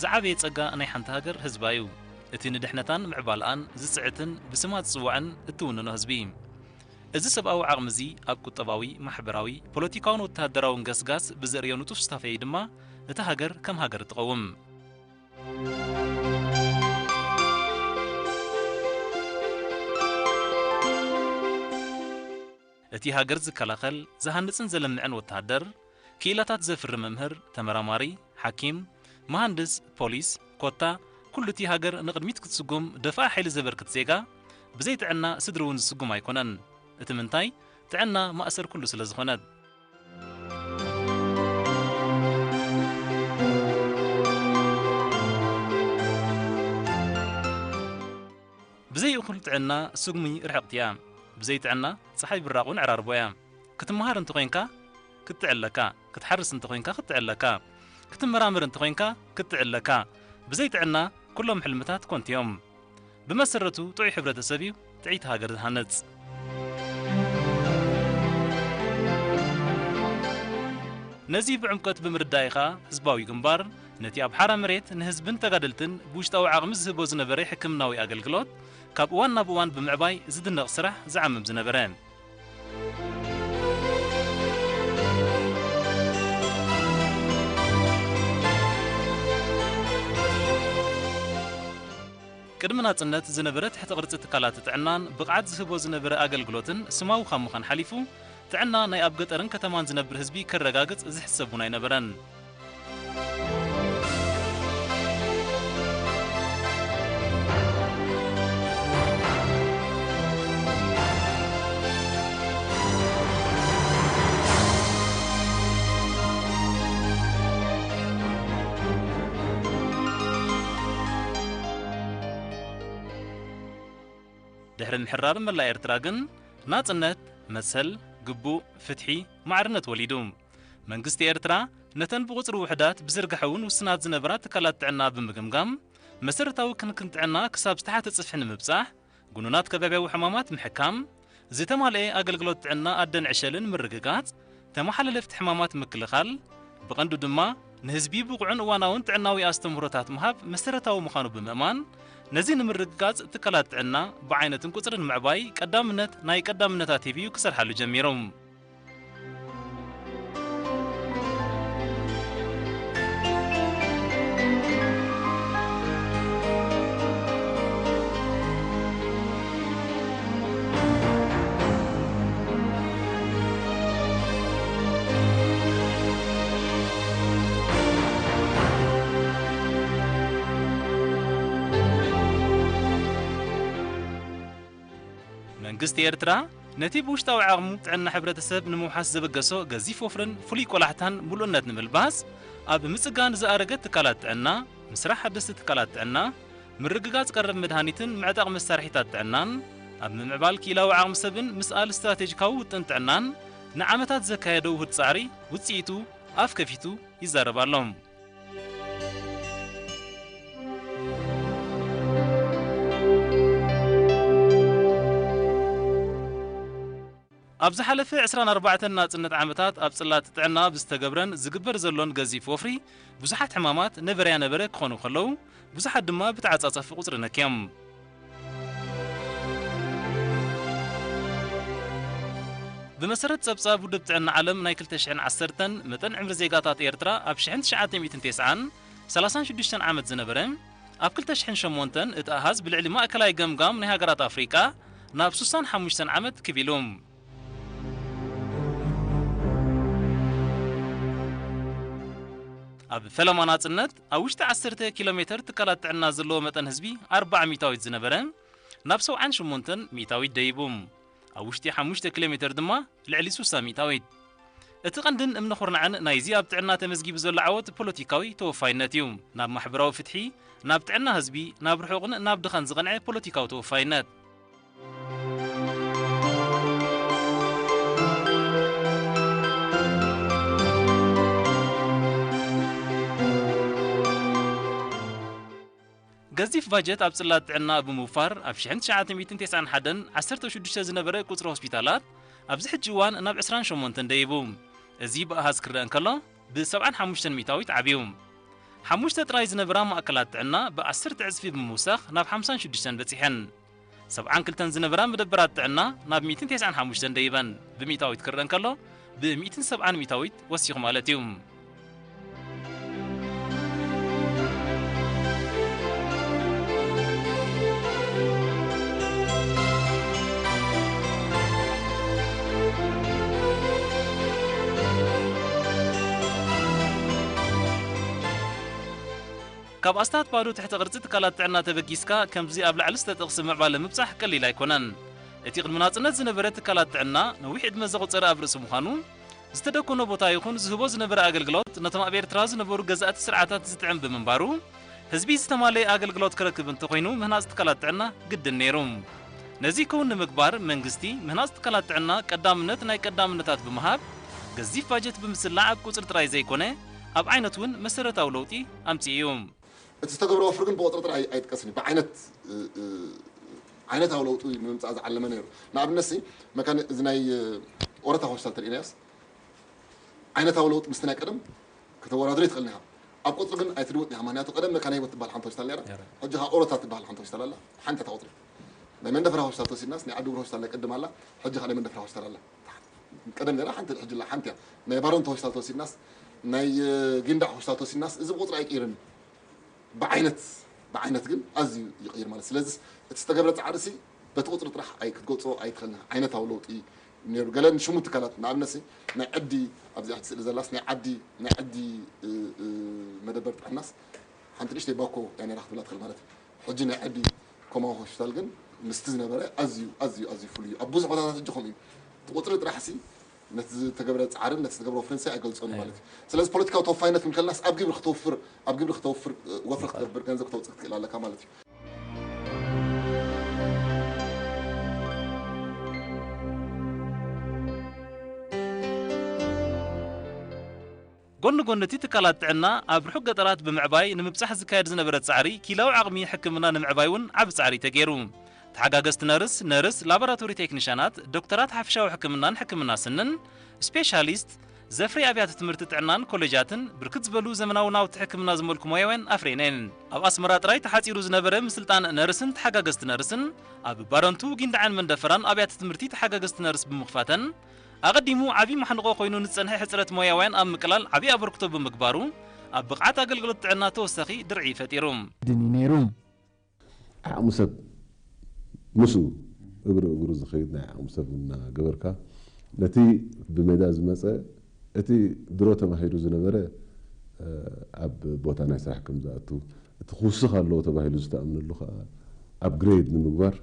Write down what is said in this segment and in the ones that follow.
ዝዓበየ ጸጋ ናይ ሓንቲ ሃገር ህዝባ እዩ። እቲ ንድሕነታን ምዕባለኣን ዝጽዕትን ብስማ ዝጽዋዕን እትውንኖ ህዝቢ። እዚ ሰብኣዊ ዓቕሚ እዚ ኣብ ቁጠባዊ፣ ማሕበራዊ፣ ፖለቲካውን ወተሃደራውን ገስጋስ ብዘርእዮ ንጡፍ ስታፈ እዩ ድማ እታ ሃገር ከም ሃገር እትቐውም። እቲ ሃገር ዝከላኸል፣ ዝሃንጽን ዘለምዕን ወተሃደር፣ ክኢላታት ዘፍሪ መምህር፣ ተመራማሪ፣ ሓኪም፣ መሃንድስ፣ ፖሊስ፣ ኮታ፣ ኩሉ እቲ ሃገር ንቕድሚት ክትስጉም ደፋኢ ሓይሊ ዘበርክት ዜጋ፣ ብዘይ ጥዕና ስድሪ እውን ዝስጉም ኣይኮነን። እቲ ምንታይ፣ ጥዕና ማእሰር ኩሉ ስለ ዝኾነት። ብዘይ እኹል ጥዕና ስጉሚ ርሕቕቲ እያ። ብዘይ ጥዕና ጸሓይ ብራቕ እውን ዕራርቦ እያ። ክትመሃር እንተኾይንካ ክትጥዕለካ፣ ክትሓርስ እንተኾይንካ ክትጥዕለካ፣ ክትመራመር እንተኾይንካ ክትጥዕለካ። ብዘይ ጥዕና ኩሎም ሕልምታት ኮንቲ እዮም። ብመሰረቱ ጥዑይ ሕብረተሰብ እዩ ጥዕይቲ ሃገር ዝሃንጽ። ነዚ ብዕምቀት ብምርዳእ ኢኻ ህዝባዊ ግንባር ነቲ ኣብ ሓራ መሬት ንህዝብን ተጋደልትን ብውሽጣዊ ዓቕሚ ዝህቦ ዝነበረ ሕክምናዊ ኣገልግሎት ካብ እዋን ናብ እዋን ብምዕባይ ዝድነቕ ስራሕ ዝዓምም ዝነበረ። ቅድሚ ናጽነት ዝነበረ ትሕቲ ቅርጺ ትካላት ጥዕናን ብቕዓት ዝህቦ ዝነበረ ኣገልግሎትን ስማዊ ካብ ምዃን ሓሊፉ፣ ጥዕና ናይ ኣብ ገጠርን ከተማን ዝነብር ህዝቢ ከረጋግጽ ዝሕሰብ እውን ኣይነበረን። ድሕሪ ምሕራር መላእ ኤርትራ ግን ናጽነት፣ መሰል፣ ግቡእ፣ ፍትሒ፣ ማዕርነት ወሊዱ። መንግስቲ ኤርትራ ነተን ብቑጽሪ ውሑዳት ብዝርግሐውን ውስናት ዝነበራ ትካላት ጥዕና ብምግምጋም፣ መሰረታዊ ክንክን ጥዕና ክሳብ ዝተሓተ ጽፍሒ ንምብጻሕ፣ ግኑናት ከባብያዊ ሕማማት ምሕካም፣ ዝተማልኤ ኣገልግሎት ጥዕና ኣደን ዕሸልን ምርግጋጽ፣ ተመሓላለፍቲ ሕማማት ምክልኻል፣ ብቐንዱ ድማ ንህዝቢ ብቑዕን እዋናውን ጥዕናዊ ኣስተምህሮታት ምሃብ መሰረታዊ ምዃኑ ብምእማን፣ ነዚ ንምርግጋጽ ትካላት ጥዕና ብዓይነትን ቁጽርን ምዕባይ ቀዳምነት ናይ ቀዳምነታት ሂቡ ክሰርሓሉ ጀሚሩ። መንግስቲ ኤርትራ ነቲ ብውሽጣዊ ዓቕሙ ጥዕና ሕብረተሰብ ንምውሓስ ዘበገሶ ገዚፍ ወፍርን ፍሉይ ቆላሕታን ምሉእነት ንምልባስ፣ ኣብ ምጽጋን ዝኣረገ ትካላት ጥዕና፣ ምስራሕ ሓደስቲ ትካላት ጥዕና፣ ምርግጋጽ ቀረብ መድሃኒትን ምዕጣቕ መሳርሒታት ጥዕናን፣ ኣብ ምምዕባል ክኢላዊ ዓቕሚ ሰብን ምስኣል ስትራቴጂካዊ ውጥን ጥዕናን ንዓመታት ዘካየዶ ውሁድ ጻዕሪ ውጽኢቱ ኣፍ ከፊቱ ይዛረብ ኣሎ። ኣብ ዝሓለፈ ዕስራን ኣርባዕተን ናጽነት ዓመታት ኣብ ጽላት ጥዕና ብዝተገብረን ዝግበር ዘሎን ገዚፍ ወፍሪ፣ ብዙሓት ሕማማት ነበረያ ነበረ ክኾኑ ከለዉ፣ ብዙሓት ድማ ብተዓጻጻፊ ቁጽሪ ነክዮም። ብመሰረት ጸብጻብ ውድብ ጥዕና ዓለም ናይ ክልተ ሽሕን ዓሰርተን መጠን ዕምሪ ዜጋታት ኤርትራ ኣብ ሽሕን ትሽዓተ ሚእትን ተስዓን ሰላሳን ሽዱሽተን ዓመት ዝነበረ፣ ኣብ ክልተ ሽሕን ሸሞንተን እቲ ኣሃዝ ብልዕሊ ማእከላይ ገምጋም ናይ ሃገራት ኣፍሪቃ ናብ ሱሳን ሓሙሽተን ዓመት ክብ ኢሉ። ኣብ ፈለማ ናጽነት ኣብ ውሽጢ ዓሰርተ ኪሎ ሜተር ትካላት ጥዕና ዘለዎ መጠን ህዝቢ ኣርብዓ ሚእታዊት ዝነበረ ናብ ሰብዓን ሸሞንተን ሚእታዊት ደይቡ። ኣብ ውሽጢ ሓሙሽተ ኪሎ ሜተር ድማ ልዕሊ ሱሳ ሚእታዊት። እቲ ቀንድን እምነ ኩርናዕን ናይዚ ኣብ ጥዕና ተመዝጊቡ ዘሎ ዓወት ፖለቲካዊ ተወፋይነት እዩ። ናብ ማሕበራዊ ፍትሒ፣ ናብ ጥዕና ህዝቢ፣ ናብ ርሑቕን ናብ ድኻን ዝቐንዐ ፖለቲካዊ ተወፋይነት። ገዚፍ ባጀት ኣብ ጽላት ጥዕና ብምውፋር፣ ኣብ ሽሕን ትሽዓተ ሚእትን ተስዓን ሓደን ዓሰርተ ሽዱሽተ ዝነበረ ቁጽሪ ሆስፒታላት፣ ኣብዚ ሕጂ እዋን ናብ ዕስራን ሸሞንተን ደይቡ። እዚ ብኣሃዝ ክረአ እንከሎ፣ ብሰብዓን ሓሙሽተን ሚእታዊት ዓብዩ። ሓሙሽተ ጥራይ ዝነበራ ማእከላት ጥዕና ብዓሰርተ ዕጽፊ ብምውሳኽ ናብ ሓምሳን ሽዱሽተን በጺሐን። ሰብዓን ክልተን ዝነበራ መደበራት ጥዕና ናብ ሚእትን ተስዓን ሓሙሽተን ደይበን። ብሚእታዊት ክረአ እንከሎ፣ ብሚእትን ሰብዓን ሚእታዊት ወሲኹ ማለት እዩ። ካብ ኣስታት ባዶ ትሕቲ ቅርጺ ትካላት ጥዕና ተበጊስካ፣ ከምዚ ኣብ ላዕሊ ዝተጠቕሰ ምዕባለ ምብጻሕ ቀሊል ኣይኮነን። እቲ ቅድሚ ናጽነት ዝነበረ ትካላት ጥዕና ነዊሕ ዕድመ ዘቑጸረ ኣብ ርእሲ ምዃኑ፣ ዝተደኮነ ቦታ ይኹን ዝህቦ ዝነበረ ኣገልግሎት ነቶም ኣብ ኤርትራ ዝነበሩ ገዛእቲ ስርዓታት ዝጥዕም ብምንባሩ፣ ህዝቢ ዝተማለየ ኣገልግሎት ክረክብ እንተኾይኑ ምህናጽ ትካላት ጥዕና ግድን ነይሩ። ነዚ ክውን ንምግባር መንግስቲ ምህናጽ ትካላት ጥዕና ቀዳምነት ናይ ቀዳምነታት ብምሃብ፣ ገዚፍ ባጀት ብምስላዕ ኣብ ቁጽሪ ጥራይ ዘይኮነ ኣብ ዓይነት እውን መሰረታዊ ለውጢ ኣምጺኡ እዩ። እቲ ዝተገብረ ወፍሪ ግን ብቁጽሪ ጥራይ ኣይጥቀስን እዩ። ብዓይነት፣ እ፣ እ፣ ዓይነታዊ ለውጢ ንምምጻእ ዝዓለመ ነይሩ። ንኣብነት ሲ፣ መካኒ-፣ እዚ ናይ፣ እ፣ ኦረታ ሆስፒታል ተሪእናዮስ፣ ዓይነታዊ ለውጢ ምስቲ ናይ ቀደም ከተወዳድሮ ይትኽእል ኢኻ። ኣብ ቁጽሪ ግን ኣይትልውጥ ኢኻ። ምኽንያቱ ቀደም መካነ ህይወት ትበሃል ሓንቲ ሆስፒታል ነይራ። ነይራ። ሕጂ ኸኣ ኦረታ ትበሃል ሓንቲ ሆስፒታል ኣላ። ሓንቲ እታ ቁጽሪ። ናይ መንደፈራ ሆስፒታል ተወሲድናስ፣ ናይ ዓዲ ውግር ሆስፒታል ናይ ቀደም ኣላ። ሕጂ ኸኣ ናይ መንደፈራ ሆስፒታል ኣላ። ቀደም ነይራ ሓንቲ፣ ሕጂ ኣላ ሓንቲ እያ። ናይ ባረንቱ ሆስፒታል ተወሲድናስ፣ ናይ፣ እ፣ ጊንዳዕ ሆስፒታል ተወሲድናስ፣ እዚ ብቁጽሪ ኣይቅይርን። ብዓይነት፣ ብዓይነት ግን ኣዝዩ ይቕይር ማለት። ስለዚ እቲ ዝተገብረ ጻዕሪ ሲ በቲ ቁጽሪ ጥራሕ ኣይ-፣ ክትገልጾ ኣይትኽእልን። ዓይነታዊ ለውጢ ነይሩ። ገለ ንሽሙ ትካላት፣ ንኣብነት ሲ ናይ ዓዲ፣ ኣብዚኣ ትስእሊ ዘላስ ናይ ዓዲ፣ ናይ ዓዲ፣ እ፣ እ፣ መደበር ጥዕናስ ሓንቲ ንእሽተይ ባኮ እያ ነይራ ክትብላ ትኽእል ማለት እዩ። ሕጂ ናይ ዓዲ ኮማዊ ሆስፒታል ግን ምስቲ ዝነበረ ኣዝዩ፣ ኣዝዩ፣ ኣዝዩ ፍሉይ እዩ። ኣብ ብዙሕ ቦታታት ሕጂ ከምኡ እዩ። እቲ ቁጽሪ ጥራሕ ሲ ነቲ ዝተገብረ ጻዕርን ነቲ ዝተገብረ ወፍርን ሲ ኣይገልጾን እዩ ማለት እዩ። ስለዚ ፖለቲካዊ ተወፋይነት ክንከልናስ ኣብ ግብሪ ክተውፍር፣ ኣብ ግብሪ ክተውፍር፣ እ፣ ወፍሪ ክትገብር፣ ገንዘብ ክተውጽእ ክትክእል ኣለካ ማለት እዩ። ጎኒ ጎኒ እቲ ትካላት ጥዕና ኣብ ርሑቕ ገጠራት ብምዕባይ ንምብጻሕ ዝካየድ ዝነበረ ጻዕሪ፣ ክኢላዊ ዓቕሚ ሕክምና ንምዕባይ እውን ዓቢ ጻዕሪ ተገይሩ። ተሓጋገዝቲ ነርስ፣ ነርስ፣ ላቦራቶሪ ቴክኒሻናት፣ ዶክተራት ሓፈሻዊ ሕክምናን ሕክምና ስንን፣ ስፔሻሊስት፣ ዘፍሪ ኣብያተ ትምህርቲ ጥዕናን ኮሌጃትን፣ ብርክት ዝበሉ ዘመናዊ ናውቲ ሕክምና ዝመልኩ ሞያውያን ኣፍሪየን እየን። ኣብ ኣስመራ ጥራይ ተሓጺሩ ዝነበረ ምስልጣን ነርስን ተሓጋገዝቲ ነርስን፣ ኣብ ባረንቱ፣ ጊንዳዕን መንደፈራን ኣብያተ ትምህርቲ ተሓጋገዝቲ ነርስ ብምኽፋተን፣ ኣቐዲሙ ዓቢ ማሕንቖ ኮይኑ ንዝጸንሐ ሕጽረት ሞያውያን ኣብ ምቅላል ዓቢ ኣበርክቶ ብምግባሩ፣ ኣብ ብቕዓት ኣገልግሎት ጥዕና ተወሳኺ ድርዒ ፈጢሩ። ድን እዩ ነይሩ። ዓቕሚ ሰብ ምስኡ እግሪ እግሩ ዝኸይድ ናይ ዓቕሚ ሰብ እናገበርካ፣ ነቲ ብሜዳ ዝመጸ፣ እቲ ድሮ ተማሂሩ ዝነበረ፣ እ፣ ኣብ ቦታ ናይ ስራሕ ከም ዝኣቱ፣ እቲ ክውስኽ ኣለዎ ተባሂሉ ዝተኣምነሉ ከኣ ኣፕግሬድ ንምግባር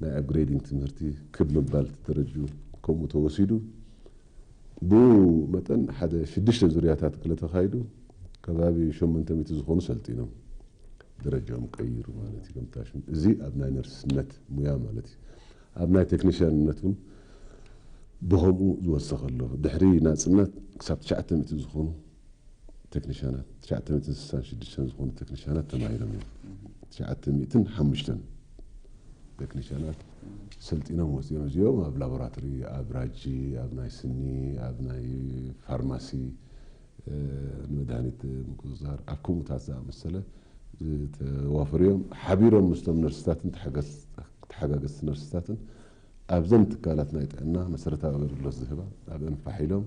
ናይ ኣፕግሬዲንግ ትምህርቲ ክብ ምባል እቲ ደረጅኡ ከምኡ ተወሲዱ። ብኡ መጠን ሓደ ሽዱሽተ ዙርያታት ክለ ተኻይዱ ከባቢ ሸሞንተ ሚእቲ ዝኾኑ ሰልጢኖም ደረጃኦም ቀይሩ ማለት እዩ። ከምታ ሽም-፣ እዚ ኣብ ናይ ነርስነት ሙያ ማለት እዩ። ኣብ ናይ ቴክኒሽያንነት እውን ብኸምኡ ዝወሰኸ ኣሎ። ድሕሪ ናጽነት ክሳብ ትሽዓተ ሚእቲ ዝኾኑ ቴክኒሻናት፣ ትሽዓተ ሚእትን ስሳን ሽዱሽተን ዝኾኑ ቴክኒሻናት ተማሂሮም እዮም። ትሽዓተ ሚእትን ሓሙሽተን ቴክኒሻናት ሰልጢኖም ወፂኦም። እዚኦም ኣብ ላቦራቶሪ፣ ኣብ ራጂ፣ ኣብ ናይ ስኒ፣ ኣብ ናይ ፋርማሲ፣ እ፣ ንመድሃኒት ምቁፅፃር፣ ኣብ ከምኡታት ዝኣመሰለ ዝተዋፈሩ እዮም። ሓቢሮም ምስቶም ነርስታትን ተሓገዝ-፣ ተሓጋገዝቲ ነርስታትን ኣብዘን ትካላት ናይ ጥዕና መሰረታዊ ኣገልግሎት ዝህባ ኣብአን ፋሕ ኢሎም፣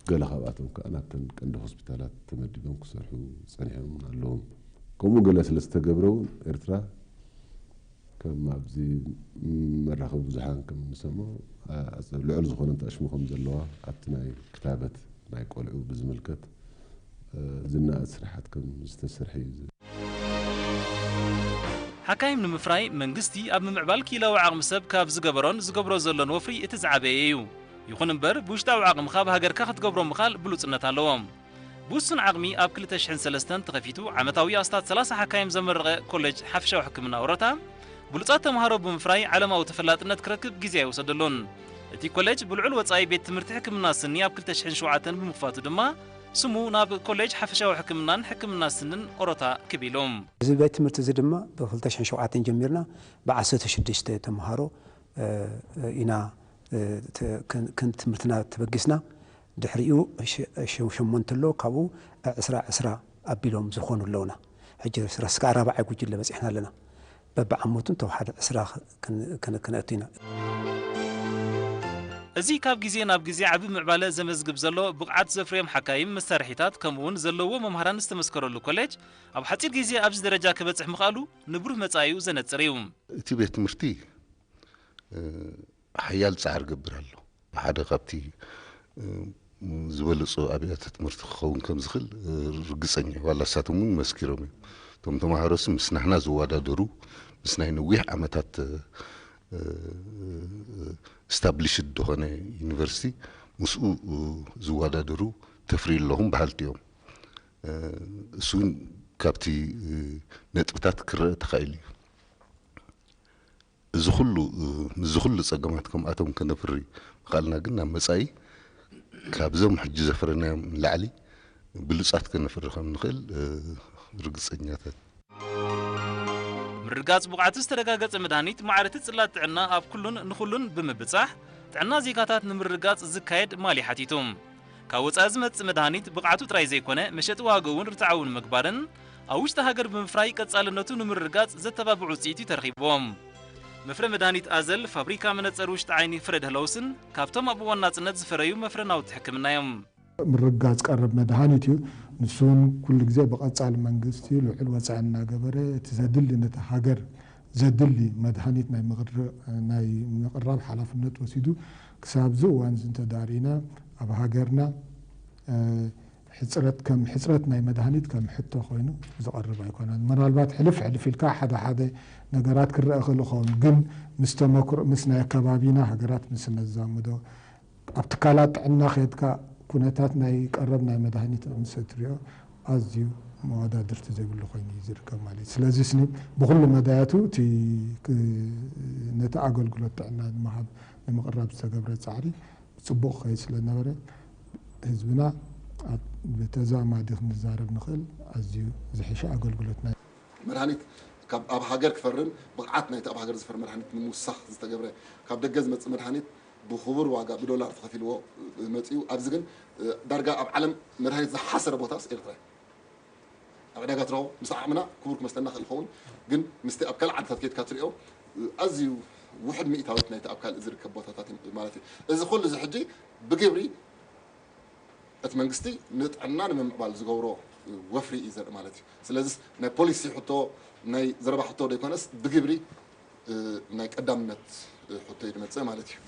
ገለ ካብኣቶም ከኣ ናብተን ቀንዲ ሆስፒታላት ተመዲቦም ክሰርሑ ጸኒሖም ኣለዉ። ከምኡ ገለ ስለ ዝተገብረ እውን ኤርትራ ከም ኣብዚ መራኸቢ ብዙሓን ከም እንሰምዖ፣ ኣ-፣ ልዑል ዝኾነ ተኣሽሙ ከም ዘለዋ ኣብቲ ናይ ክታበት ናይ ቆልዑ ብዝምልከት፣ እ፣ ዝነኣድ ስራሓት ከም ዝተሰርሐ እዩ። ሓካይም ንምፍራይ መንግስቲ ኣብ ምምዕባል ክኢላዊ ዓቕሚ ሰብ ካብ ዝገበሮን ዝገብሮ ዘሎን ወፍሪ እቲ ዝዓበየ እዩ። ይኹን እምበር፣ ብውሽጣዊ ዓቕምኻ ኣብ ሃገርካ ክትገብሮ ምኻል ብሉጽነት ኣለዎ። ብውሱን ዓቕሚ ኣብ ክልተ ሽሕን ሰለስተን ተኸፊቱ ዓመታዊ ኣስታት ሰላሳ ሓካይም ዘመረቐ ኮሌጅ ሓፈሻዊ ሕክምና ወረታ፣ ብሉጻት ተምሃሮ ብምፍራይ ዓለማዊ ተፈላጥነት ክረክብ ግዜ ኣይወሰደሉን። እቲ ኮሌጅ ብልዑል ወጻኢ ቤት ትምህርቲ ሕክምና ስኒ ኣብ ክልተ ሽሕን ሸውዓተን ብምኽፋቱ ድማ፣ ስሙ ናብ ኮሌጅ ሓፈሻዊ ሕክምናን ሕክምና ስንን ኦሮታ ክብ ኢሉ። እዚ ቤት ትምህርቲ እዚ ድማ ብ ክልተ ሽሕን ሸውዓተን ጀሚርና ብ ዓሰርተ ሽዱሽተ ተምሃሮ፣ እ፣ ኢና፣ እ፣ ተ-፣ ከን-፣ ከን ትምህርትና ተበጊስና። ድሕሪኡ ሸ-፣ ሸ-፣ ሸሞንተ ኣሎ፣ ካብኡ ዕስራ ዕስራ ኣቢሎም ዝኾኑ ኣለውና። ሕጂ ርስ- እስከ ኣራብዓይ ጉጅለ በጺሕና ኣለና። በብዓመቱ እንተወሓደ ዕስራ ክን- ክን- ክነእቱ ኢና። እዚ ካብ ግዜ ናብ ግዜ ዓቢ ምዕባለ ዘመዝግብ ዘሎ ብቕዓት ዘፍርዮም ሓካይም መሳርሒታት ከምኡውን ዘለዎ መምሃራን ዝተመስከረሉ ኮሌጅ ኣብ ሓጺር ግዜ ኣብዚ ደረጃ ክበጽሕ ምኽኣሉ ንብሩህ መጻኢኡ ዘነጽር እዩ። እቲ ቤት ትምህርቲ ሓያል ጻዕሪ ገብር ኣሎ። ሓደ ካብቲ ዝበለጹ ኣብያተ ትምህርቲ ክኸውን ከም ዝኽእል ርግጸኛ እዩ። ዋላ ንሳቶም እውን መስኪሮም እዮም። እቶም ተማሃሮስ ምስ ናሕና ዝወዳደሩ ምስ ናይ ነዊሕ ዓመታት ስታብሊሽድ ዝኾነ ዩኒቨርሲቲ ምስኡ ዝወዳደሩ ተፍርዩ ኣለኹም በሃልቲ እዮም። እሱ እውን ካብቲ ነጥብታት ክረአ ተኻኢሉ እዩ። እዚ ኩሉ ምስዚ ኩሉ ጸገማት ከምኣቶም ከነፍሪ ምኽኣልና ግን ናብ መጻኢ ካብዞም ሕጂ ዘፍረናዮም ንላዕሊ ብሉጻት ከነፍሪ ከም ንኽእል ርግጸኛታት። ምርግጋጽ ብቕዓቱ ዝተረጋገጸ መድሃኒት ማዕረቲ ጽላት ጥዕና ኣብ ኩሉን ንኹሉን ብምብጻሕ ጥዕና ዜጋታት ንምርግጋጽ ዝካየድ ማሊ ሓቲቱ። ካብ ወጻኢ ዝመጽእ መድሃኒት ብቕዓቱ ጥራይ ዘይኮነ መሸጢ ዋግኡ እውን ርትዓዊ ንምግባርን ኣብ ውሽጢ ሃገር ብምፍራይ ቀጻልነቱ ንምርግጋጽ ዘተባብዕ ውጽኢት እዩ ተረኺብዎም። መፍረ መድሃኒት ኣዘል ፋብሪካ መነጸር ውሽጢ ዓይኒ ፍረድ ህለውስን ካብቶም ኣብ እዋን ናጽነት ዝፈረዩ መፍረ ናውቲ ሕክምና እዮም። ምርጋጽ ቀረብ መድሃኒት እዩ። ንሱ እውን ኩሉ ግዜ ብቐጻሊ መንግስቲ ልዑል ወጻኢ እናገበረ እቲ ዘድሊ ነቲ ሃገር ዘድሊ መድሃኒት ናይ ምቕር- ናይ ምቕራብ ሓላፍነት ወሲዱ ክሳብ እዚ እዋን እዚ እንተዳሪና ኣብ ሃገርና ሕፅረት ከም ሕፅረት ናይ መድሃኒት ከም ሕቶ ኮይኑ ዝቐርብ ኣይኮነን። ምናልባት ሕልፍ ሕልፍ ኢልካ ሓደ ሓደ ነገራት ክረአ ክእል ይኸውን፣ ግን ምስ ተመክሮ ምስ ናይ ኣከባቢና ሃገራት ምስ ነዛምዶ ኣብ ትካላት ጥዕና ከድካ ኩነታት ናይ ቀረብ ናይ መድሃኒት ምስ እትሪኦ ኣዝዩ መወዳድርቲ ዘይብሉ ኮይኑ እዩ ዝርከብ ማለት እዩ። ስለዚ ስኒ ብኩሉ መዳያቱ እቲ ክ- ነቲ ኣገልግሎት ጥዕና ንምሃብ ንምቕራብ ዝተገብረ ፃዕሪ ብፅቡቕ ክኸይድ ስለነበረ ህዝብና ኣብ ብተዛማዲ ክንዛረብ ንኽእል ኣዝዩ ዝሕሸ ኣገልግሎት ናይ መድሃኒት ካብ ኣብ ሃገር ክፈርን ብቕዓት ናይቲ ኣብ ሃገር ዝፈር መድሃኒት ንምውሳኽ ዝተገብረ ካብ ደገ ዝመጽእ መድሃኒት ብኽቡር ዋጋ ብዶላር ተኸፊልዎ መጺኡ። ኣብዚ ግን ዳርጋ ኣብ ዓለም መድሃኒት ዝሓሰረ ቦታስ ኤርትራ እዩ። ኣብ ዕዳጋ ትረኽቦ ምስ ዓቕምና ክቡር ክመስለና ክእል ይኸውን፣ ግን ምስቲ ኣብ ካልእ ዓድታት ከይድካ ትሪኦ ኣዝዩ ውሕድ ሚእታዊት ናይቲ ኣብ ካልእ ዝርከብ ቦታታት እዩ ማለት እዩ። እዚ ኩሉ እዚ ሕጂ ብግብሪ እቲ መንግስቲ ንጥዕና ንምምዕባል ዝገብሮ ወፍሪ እዩ ዘርኢ ማለት እዩ። ስለዚ ናይ ፖሊሲ ሕቶ ናይ ዘረባ ሕቶ ዘይኮነስ ብግብሪ ናይ ቀዳምነት ሕቶ እዩ ዝመፅእ ማለት እዩ።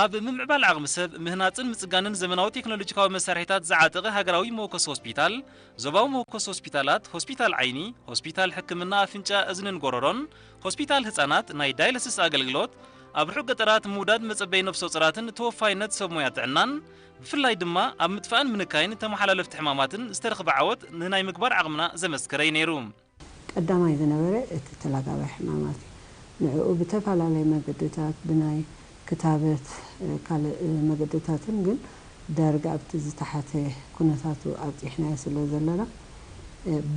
ኣብ ምምዕባል ዓቕሚ ሰብ ምህናፅን ምፅጋንን ዘመናዊ ቴክኖሎጂካዊ መሳርሒታት ዝዓጠቐ ሃገራዊ መወከሲ ሆስፒታል፣ ዞባዊ መወከሲ ሆስፒታላት፣ ሆስፒታል ዓይኒ፣ ሆስፒታል ሕክምና ኣፍንጫ እዝንን ጎረሮን፣ ሆስፒታል ህፃናት፣ ናይ ዳያሊሲስ ኣገልግሎት፣ ኣብ ርሑቕ ገጠራት ምውዳድ መፀበይ ነፍሰ ጡራትን ተወፋይነት ሰብ ሞያ ጥዕናን፣ ብፍላይ ድማ ኣብ ምጥፋእን ምንካይን ተመሓላለፍቲ ሕማማትን ዝተረኽበ ዓወት ንናይ ምግባር ዓቕምና ዘመስከረ እዩ ነይሩ። ቀዳማይ ዝነበረ እቲ ተላጋባይ ሕማማት እዩ። ንዕኡ ብተፈላለየ መገድታት ብናይ ክታበት ካልእ መገድታትን ግን ዳርጋ ኣብቲ ዝተሓተ ኩነታቱ ኣብፂሕናዮ ስለ ዘለና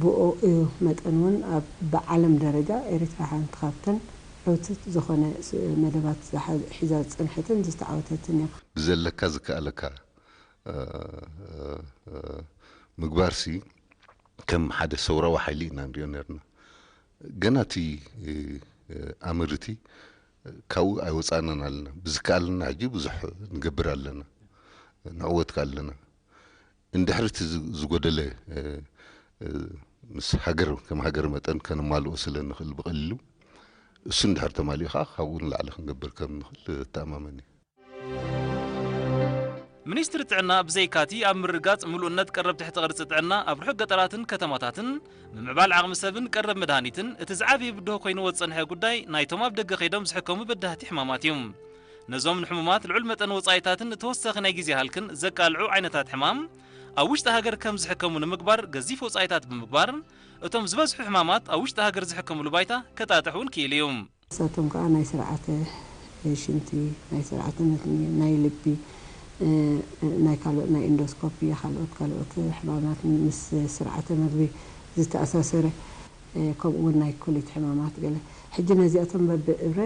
ብኡ እዩ መጠን እውን ኣብ ብዓለም ደረጃ ኤሪትራ ሓንቲ ካብተን ዕውትት ዝኾነ መደባት ሒዛ ዝፅንሐትን ዝተዓወተትን እያ። ብዘለካ ዝከኣለካ ምግባርሲ ከም ሓደ ሰውራዊ ሓይሊ ኢና ንሪኦ ነርና። ገና እቲ ኣምርቲ ካብኡ ኣይወፃእናን ኣለና። ብዝከኣለና ሕጂ ብዙሕ ንገብር ኣለና፣ ንዕወት ከ ኣለና። እንድሕሪ እቲ ዝጎደለ ምስ ሃገር ከም ሃገር መጠን ከነማልኦ ስለ ንኽእል ብቐሊሉ እሱ እንድሕር ተማሊኡ ከዓ ካብኡ ንላዕሊ ክንገብር ከም ንኽእል እተኣማመን እየ። ሚኒስትሪ ጥዕና ብዘይካቲ ኣብ ምርጋፅ ምሉእነት ቀረብ ትሕቲ ቅርፂ ጥዕና ኣብ ርሑቕ ገጠራትን ከተማታትን ምምዕባል ዓቕሚ ሰብን ቀረብ መድሃኒትን እቲ ዝዓበየ ብድሆ ኮይንዎ ዝፀንሐ ጉዳይ ናይቶም ኣብ ደገ ከይዶም ዝሕከሙ በዳህቲ ሕማማት እዩ። ነዞም ንሕሙማት ልዑል መጠን ወፃኢታትን ተወሳኺ ናይ ግዜ ሃልክን ዘቃልዑ ዓይነታት ሕማም ኣብ ውሽጢ ሃገር ከም ዝሕከሙ ንምግባር ገዚፍ ወፃኢታት ብምግባር እቶም ዝበዝሑ ሕማማት ኣብ ውሽጢ ሃገር ዝሕከምሉ ባይታ ከጣጥሕ እውን ክኢሉ እዩ። ንሳቶም ከዓ ናይ ስርዓተ ሽንቲ፣ ናይ ስርዓተ መትኒ፣ ናይ ልቢ፣ ናይ ካልኦት ናይ ኢንዶስኮፒ፣ ካልኦት ካልኦት ሕማማት ምስ ስርዓተ ምግቢ ዝተኣሳሰረ ከምኡ እውን ናይ ኩሊት ሕማማት ገለ። ሕጂ ነዚኣቶም በብእብረ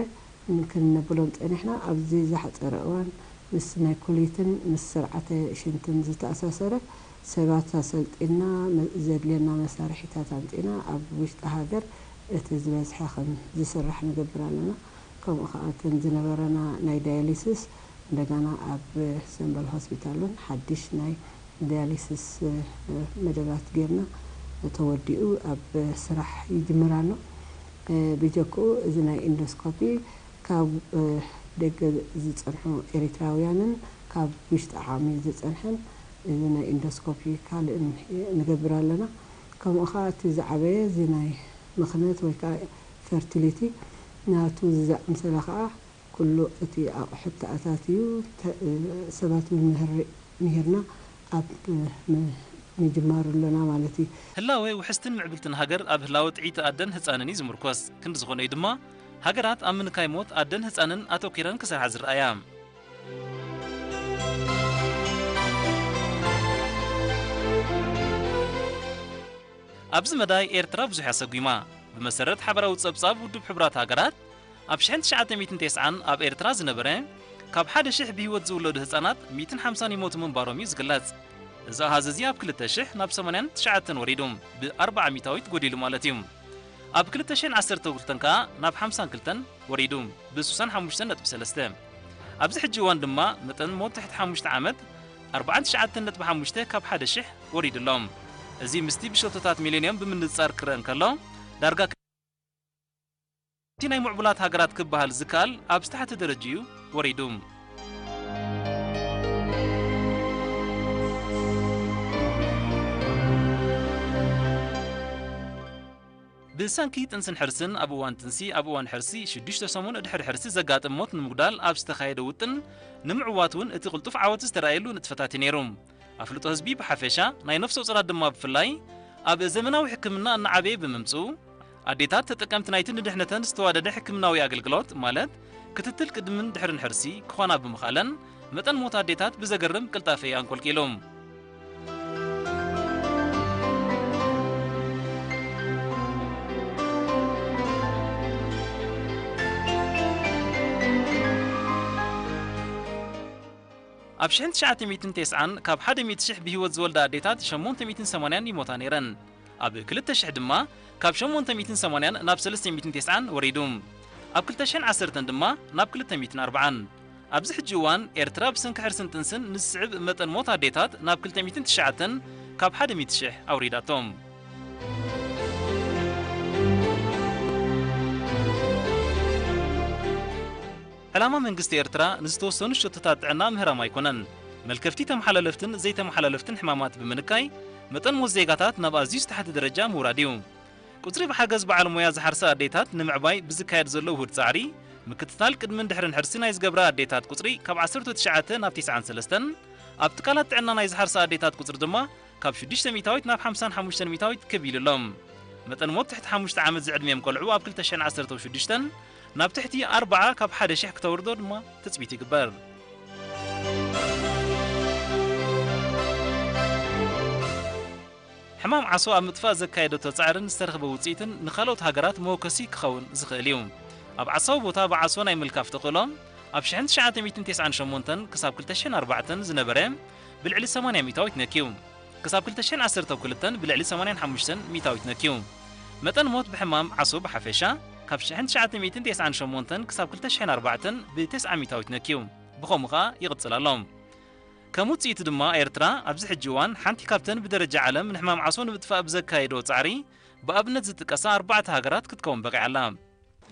ክንነብሎም ፀኒሕና ኣብዚ ዝሓፀረ እዋን ምስ ናይ ኩሊትን ምስ ስርዓተ ሽንትን ዝተኣሳሰረ ሰባት ኣሰልጢና፣ መ-፣ ዘድልየና መሳርሒታት ኣምጺና ኣብ ውሽጢ ሃገር እቲ ዝበዝሐ ከም ዝስራሕ ንገብር ኣለና። ከምኡ ከኣ እተን ዝነበረና ናይ ዳያሊሲስ እንደገና ኣብ ሰምበል ሆስፒታል እውን ሓድሽ ናይ ዳያሊሲስ፣ እ፣ መደባት ጌርና ተወዲኡ ኣብ ስራሕ ይጅምር ኣሎ። እ፣ ብጀክኡ እዚ ናይ ኢንዶስኮፒ ካብ፣ እ፣ ደገ ዝጸንሑ ኤሪትራውያንን ካብ ውሽጢ ዓቕሚ ዝጸንሐን እዚ ናይ ኢንዶስኮፒ ካልእን ንገብር ኣለና። ከምኡ ኸዓ እቲ ዝዓበየ እዚ ናይ ምኽነት ወይ ከዓ ፈርቲሊቲ ናቱ ዝኣምሰለ ኸዓ ኩሉ እቲ ኣቑሑት ተኣታትዩ ተ-፣ ሰባት እውን ምህር-፣ ምሂርና ኣብ ም-፣ ምጅማሩ ኣለና ማለት እዩ። ህላወ ውሕስትን ምዕብልትን ሃገር ኣብ ህላወ ጥዕይቲ ኣደን ህጻንን እዩ ዝምርኮስ። ክንዲ ዝኾነ እዩ ድማ ሃገራት ኣብ ምንካይ ሞት ኣደን ህጻንን ኣተኲረን ክሰርሓ ዝረኣያ። ኣብዚ መዳይ ኤርትራ ብዙሕ እያ ሰጒማ። ብመሰረት ሓበራዊ ጸብጻብ ውድብ ሕቡራት ሃገራት፣ ኣብ ሽሕን ትሽዓተ ሚእትን ተስዓን ኣብ ኤርትራ ዝነበረ ካብ ሓደ ሽሕ ብህይወት ዝውለዱ ህጻናት ሚእትን ሓምሳን ይሞቱ ምንባሮም እዩ ዝግለጽ። እዚ ኣሃዝ እዚ ኣብ ክልተ ሽሕ ናብ ሰማንያን ትሽዓተን ወሪዱ፣ ብኣርብዓ ሚእታዊት ጎዲሉ ማለት እዩ። ኣብ ክልተ ሽሕን ዓሰርተ ክልተን ከኣ ናብ ሓምሳን ክልተን ወሪዱ፣ ብስሳን ሓሙሽተን ነጥቢ ሰለስተ። ኣብዚ ሕጂ እዋን ድማ መጠን ሞት ትሕቲ ሓሙሽተ ዓመት ኣርብዓን ትሽዓተን ነጥቢ ሓሙሽተ ካብ ሓደ ሽሕ ወሪዱ ኣሎ። እዚ ምስቲ ብሸቶታት ሚሌንየም ብምንጽጻር ክረአ እንከሎ፣ ዳርጋ እቲ ናይ ምዕቡላት ሃገራት ክበሃል ዝከኣል ኣብ ዝተሓተ ደረጃ እዩ ወሪዱ። ብሰንኪ ጥንስን ሕርስን ኣብ እዋን ጥንሲ፣ ኣብ እዋን ሕርሲ፣ ሽዱሽተ ሰሙን ድሕሪ ሕርሲ ዘጋጥም ሞት ንምጉዳል ኣብ ዝተኻየደ ውጥን ንምዕዋት እውን እቲ ቅልጡፍ ዓወት ዝተራእየሉ ንጥፈታት እዩ ነይሩ። ኣፍልጦ ህዝቢ ብሓፈሻ፣ ናይ ነፍሰ ጡራት ድማ ብፍላይ፣ ኣብ ዘመናዊ ሕክምና እናዓበየ ብምምጽኡ፣ ኣዴታት ተጠቀምቲ ናይቲ ንድሕነተን ዝተዋደደ ሕክምናዊ ኣገልግሎት፣ ማለት ክትትል ቅድምን ድሕርን ሕርሲ፣ ክኾና ብምኽኣለን፣ መጠን ሞት ኣዴታት ብዘገርም ቅልጣፈ እዩ ኣንቆልቂሉ። ኣብ ሽሕን ትሽዓተ ሚእትን ተስዓን ካብ ሓደ ሚእቲ ሽሕ ብህይወት ዝወልዳ ኣዴታት ሸሞንተ ሚእትን ሰማንያን ይሞታ ነይረን። ኣብ ክልተ ሽሕ ድማ ካብ ሸሞንተ ሚእትን ሰማንያን ናብ ሰለስተ ሚእትን ተስዓን ወሪዱ። ኣብ ክልተ ሽሕን ዓሰርተን ድማ ናብ ክልተ ሚእትን ኣርብዓን። ኣብዚ ሕጂ እዋን ኤርትራ ብሰንኪ ሕርስን ጥንስን ንዝስዕብ መጠን ሞት ኣዴታት ናብ ክልተ ሚእትን ትሽዓተን ካብ ሓደ ሚእቲ ሽሕ ኣውሪዳቶም። ዕላማ መንግስቲ ኤርትራ ንዝተወሰኑ ሸቶታት ጥዕና ምህራም ኣይኮነን። መልከፍቲ ተመሓላለፍትን ዘይተመሓላለፍትን ሕማማት ብምንካይ፣ መጠን ሞት ዜጋታት ናብ ኣዝዩ ዝተሓተ ደረጃ ምውራድ እዩ። ቁጽሪ ብሓገዝ በዓል ሞያ ዝሓርሳ ኣዴታት ንምዕባይ ብዝካየድ ዘሎ ውሁድ ጻዕሪ፣ ምክትታል ቅድምን ድሕርን ሕርሲ ናይ ዝገብራ ኣዴታት ቁጽሪ ካብ ዓሰርተ ትሽዓተ ናብ ተስዓን ሰለስተን፣ ኣብ ትካላት ጥዕና ናይ ዝሓርሳ ኣዴታት ቁጽሪ ድማ ካብ ሽዱሽተ ሚእታዊት ናብ ሓምሳን ሓሙሽተን ሚእታዊት ክብ ኢሉ ኣሎ። መጠን ሞት ትሕቲ ሓሙሽተ ዓመት ዝዕድሚኦም ቆልዑ ኣብ ክልተ ሽሕን ዓሰርተ ሽዱሽተን ናብ ትሕቲ ኣርብዓ ካብ ሓደ ሽሕ ክተውርዶ ድማ ትጽቢት ይግበር። ሕማም ዓሶ ኣብ ምጥፋእ ዘካየደቶ ጻዕርን ዝተረኽበ ውጽኢትን ንኻልኦት ሃገራት መወከሲ ክኸውን ዝኽእል እዩ። ኣብ ዓሳዊ ቦታ ብዓሶ ናይ ምልካፍ ተኽእሎ ኣብ ሽሕን ትሽዓተ ሚእትን ተስዓን ሸሞንተን ክሳብ ክልተ ሽሕን ኣርባዕተን ዝነበረ ብልዕሊ ሰማንያ ሚእታዊት ነክዩ። ክሳብ ክልተ ሽሕን ዓሰርተ ክልተን ብልዕሊ ሰማንያን ሓሙሽተን ሚእታዊት ነክዩ። መጠን ሞት ብሕማም ዓሶ ብሓፈሻ ካብ ሽሕን ትሽዓተ ሚእትን ተስዓን ሸሞንተን ክሳብ ክልተ ሽሕን ኣርባዕተን ብተስዓ ሚእታዊት ነክዩ። ብኸምኡ ኸኣ ይቕጽል ኣሎ። ከም ውጽኢቱ ድማ ኤርትራ ኣብዚ ሕጂ እዋን ሓንቲ ካብተን ብደረጃ ዓለም ንሕማም ዓሶ ንምጥፋእ ብዘካየዶ ጻዕሪ ብኣብነት ዝጥቀሳ ኣርባዕተ ሃገራት ክትከውን በቒዓ ኣላ።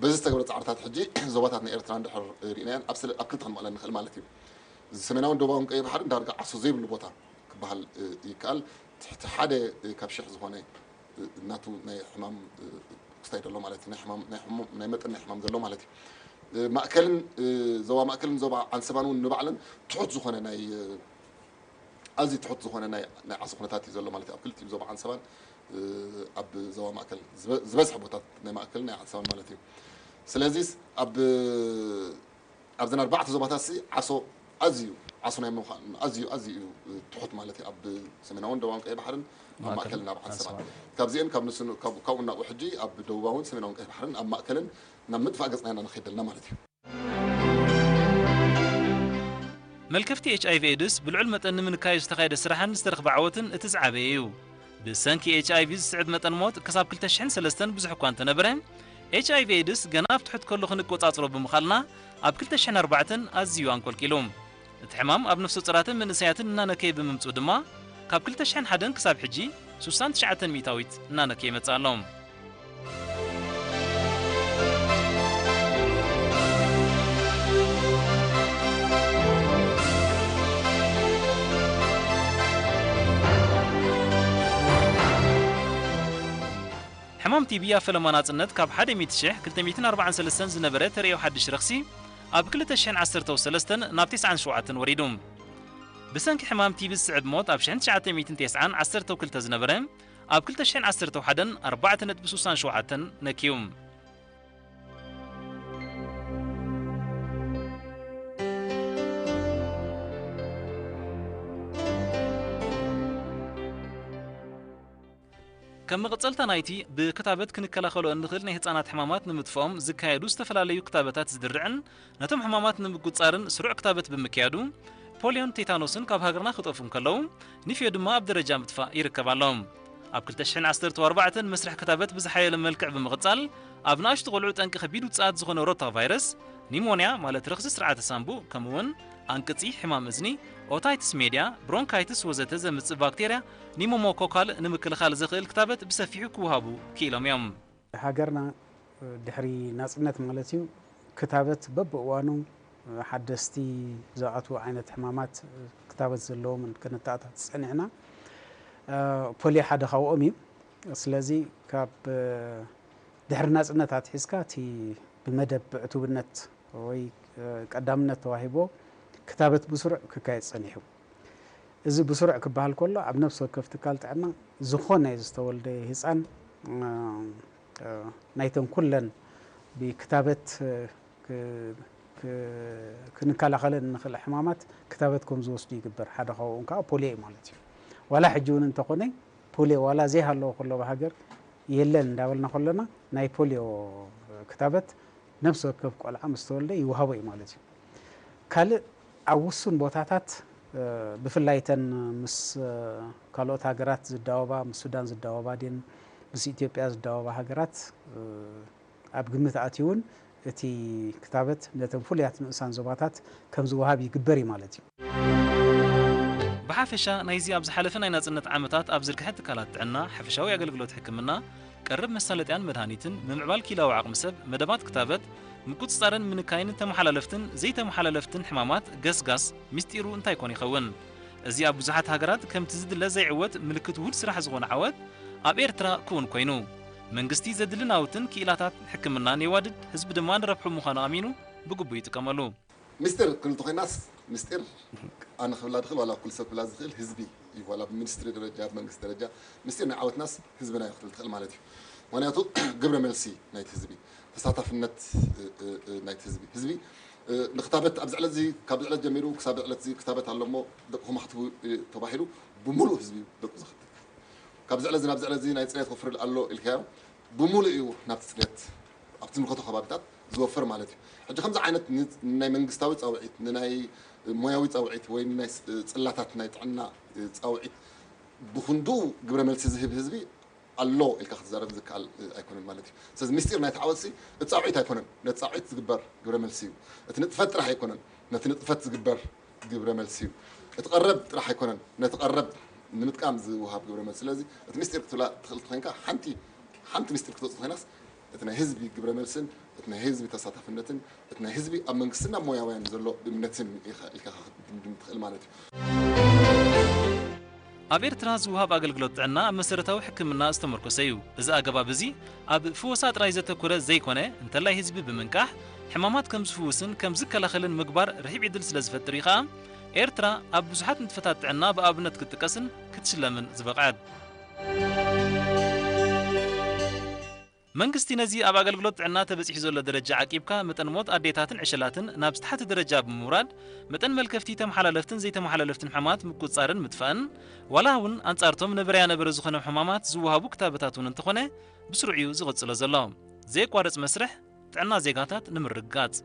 በዚ ዝተገብረ ጻዕርታት ሕጂ ዞባታት ናይ ኤርትራ እንድሕር ርኢናየን ኣብ ስለ-፣ ኣብ ክልተ ክንመቕለን ንኽእል ማለት እዩ። እዚ ሰሜናውን ደቡባውን ቀይሕ ባሕሪ ዳርጋ ዓሶ ዘይብሉ ቦታ ክበሃል፣ እ፣ ይከኣል። ትሕቲ ሓደ፣ እ፣ ካብ ሽሕ ዝኾነ፣ እ፣ ናቱ ናይ ሕማም፣ እ፣ ክስታይ ዘሎ ማለት እዩ። ናይ ሕማም፣ ናይ ሕሙ-፣ ናይ መጠን ናይ ሕማም ዘሎ ማለት እዩ። እ፣ ማእከልን፣ እ፣ ዞባ ማእከልን ዞባ ዓንሰባን እውን ንባዕለን ትሑት ዝኾነ ናይ፣ እ፣ ኣዝዩ ትሑት ዝኾነ ናይ፣ ናይ ዓሶ ኩነታት እዩ ዘሎ ማለት እዩ። ኣብ ክልቲኡ ዞባ ዓንሰባን፣ እ፣ ኣብ ዞባ ማእከል ዝበ-፣ ዝበዝሐ ቦታት ናይ ማእከልን ናይ ዓንሰባን ማለት እዩ። ስለዚስ ኣብ፣ ኣብዘን ኣርባዕተ ዞባታት ሲ ዓሶ ኣዝዩ፣ ዓሶ ናይ ምዃን ኣዝዩ፣ ኣዝዩ እዩ ትሑት ማለት እዩ። ኣብ ሰሜናውን ደቡባውን ቀይ ባሕርን ኣብ ማእከል ማእከል ናብ ዓንሰባን። ዓንሰባን። ካብዚአን ካብ ንሱ፣ ካብ፣ ካብኡ ናብኡ ሕጂ ኣብ ደቡባውን ሰሜናውን ቀይ ባሕርን ኣብ ማእከልን ናብ ምጥፋእ ገጽና ኢና ንኸይድ ዘለና ማለት እዩ። መልከፍቲ ኤች ኣይ ቪ ኤድስ ብልዑል መጠን ንምንካዩ ዝተኻየደ ስራሕን ዝተረኽበ ዓወትን እቲ ዝዓበየ እዩ። ብሰንኪ ኤች ኣይ ቪ ዝስዕብ መጠን ሞት ክሳብ ክልተ ሽሕን ሰለስተን ብዙሕ እኳ እንተነበረ፣ ኤች ኣይ ቪ ኤድስ ገና ኣብ ትሑት ከሎ ክንቆጻጽሮ ብምኻልና ኣብ ክልተ ሽሕን ኣርባዕተን ኣዝዩ ኣንቆልቂሉ። እቲ ሕማም ኣብ ነፍሰ ጡራትን መንእሰያትን እናነከየ ብምምጽኡ ድማ ካብ ክልተ ሽሕን ሓደን ክሳብ ሕጂ ሱሳን ትሽዓተን ሚእታዊት እናነከየ ይመጽእ ኣሎ። ሕማም ቲቢ ኣብ ፈለማ ናጽነት ካብ ሓደ ሚእቲ ሽሕ ክልተ ሚእትን ኣርባዓን ሰለስተን ዝነበረ ተርእዮ ሓድሽ ረኽሲ ኣብ ክልተ ሽሕን ዓሰርተው ሰለስተን ናብ ተስዓን ሸውዓተን ወሪዱ። ብሰንኪ ሕማም ቲቢ ዝስዕብ ሞት ኣብ ሽሕን ትሽዓተ ሚእትን ተስዓን ዓሰርተው ክልተ ዝነበረ ኣብ ክልተ ሽሕን ዓሰርተው ሓደን ኣርባዕተ ነጥቢ ሱሳን ሸውዓተን ነክዩ። ከም መቐጸልታ ናይቲ ብክታበት ክንከላኸሎ እንኽእል ናይ ህጻናት ሕማማት ንምጥፍኦም ዝካየዱ ዝተፈላለዩ ክታበታት ዝድርዕን ነቶም ሕማማት ንምቁጻርን ስሩዕ ክታበት ብምክያዱ ፖልዮን ቴታኖስን ካብ ሃገርና ክጠፍኡ እንከለዉ፣ ኒፍዮ ድማ ኣብ ደረጃ ምጥፋእ ይርከብ ኣሎ። ኣብ ክልተ ሽሕን ዓሰርተው ኣርባዕተን መስርሕ ክታበት ብዝሓየለ መልክዕ ብምቕጻል፣ ኣብ ንኣሽቱ ቆልዑ ጠንቂ ከቢድ ውጽኣት ዝኾነ ሮታ ቫይረስ፣ ኒሞንያ ማለት ረኽሲ ስርዓተ ሳንቡእ፣ ከምኡውን ኣንቅጺ፣ ሕማም እዝኒ፣ ኦታይትስ ሜድያ፣ ብሮንካይትስ ወዘተ ዘምጽእ ባክቴርያ ኒሞሞኮካል ንምክልኻል ዘኽእል ክታበት ብሰፊሑ ክወሃቡ ክኢሎም እዮም። ሃገርና ድሕሪ ናጽነት ማለት እዩ፣ ክታበት በብእዋኑ ሓደስቲ ዝኣትዉ ዓይነት ሕማማት ክታበት ዘለዎም ከነተኣታቱ ጸኒሕና። ፖልዮ ሓደ ካብኦም እዩ። ስለዚ ካብ ድሕሪ ናጽነት ኣትሒዝካ እቲ ብመደብ ብዕቱብነት ወይ ቀዳምነት ተዋሂቦ ክታበት ብስሩዕ ክካየድ ጸኒሑ። እዚ ብስሩዕ ክበሃል ከሎ ኣብ ነፍሲ ወከፍ ትካል ጥዕና ዝኾነ ዝተወልደ ህጻን፣ እ፣ እ፣ ናይተን ኩለን ብክታበት፣ እ፣ ክ-፣ ክ-፣ ክንከላኸለን እንኽእል ሕማማት ክታበት ከም ዝወስዱ ይግበር። ሓደ ካብኦም ከዓ ፖልዮ እዩ ማለት እዩ። ዋላ ሕጂ እውን እንተኾነ ፖልዮ ዋላ ዘይሃለዎ ከሎ ኣብ ሃገር የለን እንዳበልና ከለና ናይ ፖልዮ ክታበት ነፍሲ ወከፍ ቆልዓ ምስ ተወልደ ይወሃቦ እዩ ማለት እዩ። ካልእ ኣብ ውሱን ቦታታት፣ እ፣ ብፍላይ እተን ምስ፣ እ፣ ካልኦት ሃገራት ዝዳወባ፣ ምስ ሱዳን ዝዳወባ ድየን ምስ ኢትዮጵያ ዝዳወባ ሃገራት፣ እ፣ ኣብ ግምት ኣትዩ እውን እቲ ክታበት ነተን ፍሉያት ንኡሳን ዞባታት ከም ዝወሃብ ይግበር እዩ ማለት እዩ። ብሓፈሻ ናይዚ ኣብ ዝሓለፈ ናይ ናጽነት ዓመታት ኣብ ዝርግሐ ትካላት ጥዕና ሓፈሻዊ ኣገልግሎት ሕክምና ቀረብ መሳለጥያን መድሃኒትን፣ ምምዕባል ክኢላዊ ዓቕሚ ሰብ፣ መደባት ክታበት፣ ምቁጽጻርን ምንካይን ተመሓላለፍትን ዘይተመሓላለፍትን ሕማማት ገስጋስ ምስጢሩ እንታይ ኮን ይኸውን? እዚ ኣብ ብዙሓት ሃገራት ከምቲ ዝድለ ዘይዕወት ምልክት ውሁድ ስራሕ ዝኾነ ዓወት ኣብ ኤርትራ ክውን ኮይኑ። መንግስቲ ዘድሊ ናውትን ክኢላታት ሕክምናን የዋድድ፣ ህዝቢ ድማ ንረብሑ ምዃኑ ኣሚኑ ብግቡእ ይጥቀመሉ። ምስጢር ክንብል እንተኾይናስ፣ ምስጢር ኣነ ክብላ ድኽእል ዋላ ኩሉ ሰብ ክብላ ዝኽእል ህዝቢ እዩ። ዋላ ብሚኒስትሪ ደረጃ፣ ብመንግስቲ ደረጃ ምስጢር ናይ ዓወትናስ ህዝብና እዩ ክትብል ትኽእል ማለት እዩ። ምኽንያቱ ግብረ መልሲ ናይቲ ህዝቢ፣ ተሳታፍነት፣ እ፣ እ፣ እ፣ ናይቲ ህዝቢ፣ ህዝቢ፣ እ፣ ንክታበት ኣብዚ ዕለት እዚ፣ ካብዚ ዕለት ጀሚሩ ክሳብ ዕለት እዚ ክታበት ኣሎ እሞ ደቅኹም ኣኽትቡ፣ እ፣ ተባሂሉ ብምሉእ ህዝቢ እዩ ደቁ ዘኽትብ። ካብዚ ዕለት እዚ ናብዚ ዕለት እዚ ናይ ጽሬት ወፍሪ ኣሎ ኢልካዮ፣ ብምሉእ እዩ ናብቲ ጽሬት፣ ኣብቲ ዝምልከቶ ከባቢታት ዝወፍር ማለት እዩ። ሕጂ ከምዚ ዓይነት ን-፣ ናይ መንግስታዊ ጻውዒት፣ ንናይ ሞያዊ ጻውዒት ወይ ንናይ ስ-፣ ጽላታት ናይ ጥዕና ጻውዒት ብኽንድኡ ግብረ መልሲ ዝህብ ህዝቢ ኣሎ ኢልካ ክትዛረብ ዝከኣል ኣይኮነን ማለት እዩ። ስለዚ ምስጢር ናይቲ ዓወትሲ እቲ ጻውዒት ኣይኮነን፣ ነቲ ጻውዒት ዝግበር ግብረ መልሲ እዩ። እቲ ንጥፈት ጥራሕ ኣይኮነን፣ ነቲ ንጥፈት ዝግበር ግብረ መልሲ እዩ። እቲ ቀረብ ጥራሕ ኣይኮነን፣ ነቲ ቀረብ ንምጥቃም ዝወሃብ ግብረ መልሲ። ስለዚ እቲ ምስጢር ክትብላ ትኽእል ኮይንካ፣ ሓንቲ፣ ሓንቲ ምስጢር ክትወጽእ ኮይናስ፣ እቲ ናይ ህዝቢ ግብረ መልስን፣ እቲ ናይ ህዝቢ ተሳታፍነትን፣ እቲ ናይ ህዝቢ ኣብ መንግስትና ሞያውያን ዘሎ እምነትን ኢኻ፣ ኢልካ ክትድምድም ትኽእል ማለት እዩ። ኣብ ኤርትራ ዝወሃብ ኣገልግሎት ጥዕና ኣብ መሰረታዊ ሕክምና ዝተመርኮሰ እዩ። እዚ ኣገባብ እዚ ኣብ ፍወሳ ጥራይ ዘተኮረ ዘይኮነ፣ እንተላይ ህዝቢ ብምንቃሕ፣ ሕማማት ከም ዝፍውስን ከም ዝከላኸልን ምግባር ርሒብ ዕድል ስለ ዝፈጥር እዩ ኸኣ፣ ኤርትራ ኣብ ብዙሓት ንጥፈታት ጥዕና ብኣብነት ክትጥቀስን ክትሽለምን ዝበቕዐት። መንግስቲ ነዚ ኣብ ኣገልግሎት ጥዕና ተበጺሑ ዘሎ ደረጃ ዓቂብካ፣ መጠን ሞት ኣዴታትን ዕሸላትን ናብ ዝተሓተ ደረጃ ብምውራድ፣ መጠን መልከፍቲ ተመሓላለፍትን ዘይተመሓላለፍትን ሕማማት ምቁጽጻርን ምጥፋእን፣ ዋላ እውን ኣንጻርቶም ነበረያ ነበረ ዝኾነ ሕማማት ዝወሃቡ ክታበታት እውን እንተኾነ፣ ብስሩዕ እዩ ዝቕጽሎ ዘሎ። ዘየቋርጽ መስርሕ ጥዕና ዜጋታት ንምርግጋጽ።